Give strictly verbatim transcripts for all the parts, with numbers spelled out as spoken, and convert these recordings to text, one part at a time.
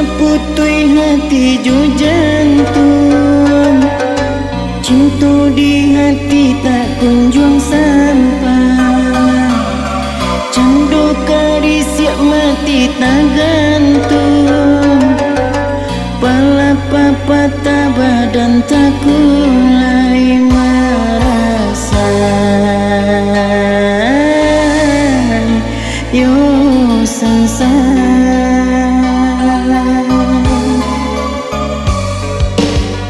Putuih hati jo jantuang, cinto di hati tak kunjuang sampai. Cando karisiak mati tagantuang, palapa patah badan takulai marasai. Yo sansai.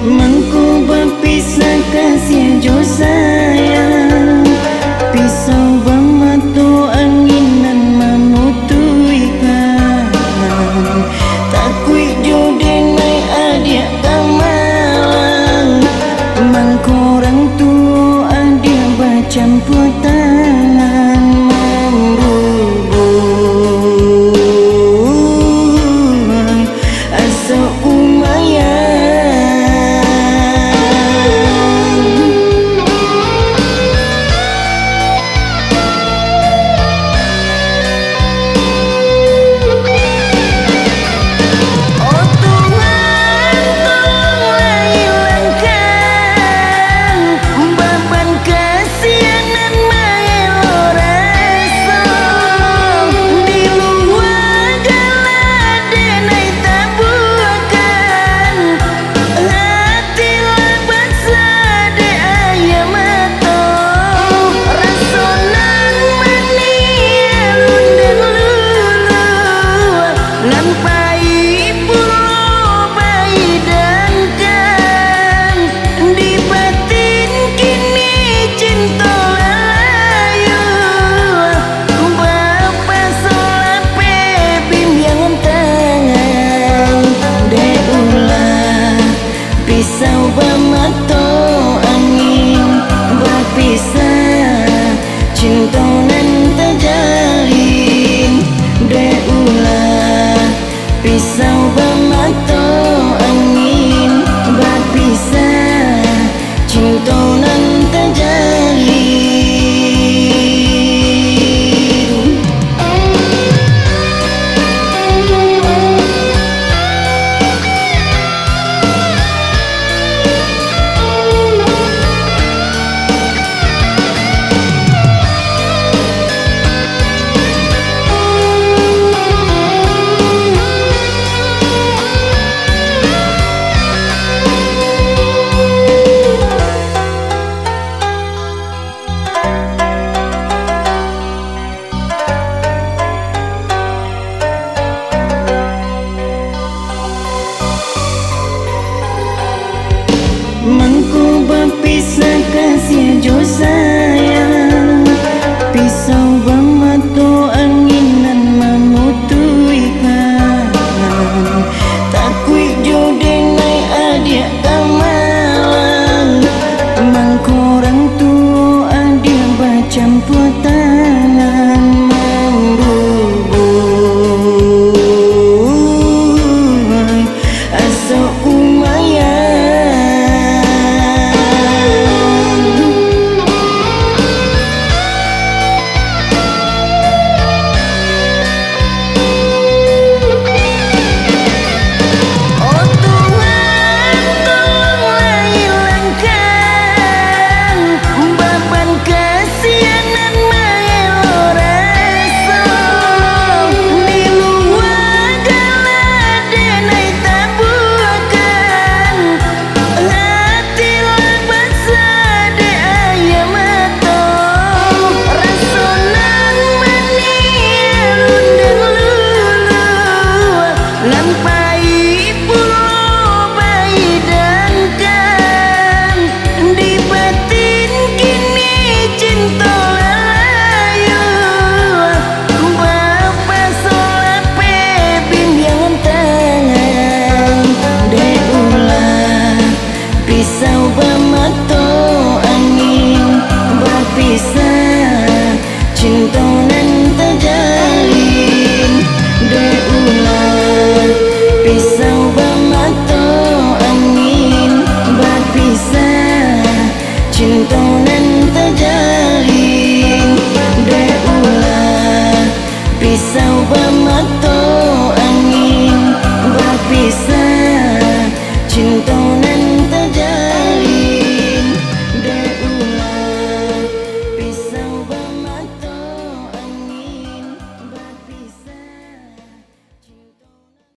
Mangko bapisah kasiah jo sayang, pisau bamato angin nan mamutuihkan. Takuik jo denai adiak ka malang, mangko urang tuo adiak bacampua tangan mambubuang asok kumayang. Oh Tuhan, tolonglah ilangkan baban kasianan maelo raso. Di lua gala denai tabuakan, hati lah basah dek aia mato. Raso nan manih alun den luluah, nan pahik pulo baidangkan. Di batin kini cinto lah layua, bapaso lapeh bimbiangan tangan. Dek ulah pisau bamato angin, bapisah cinto nan tajalin. Dek ulah pisau bamato angin, bapisah cinto nan tajalin. Mangko bapisah kasiah jo sa-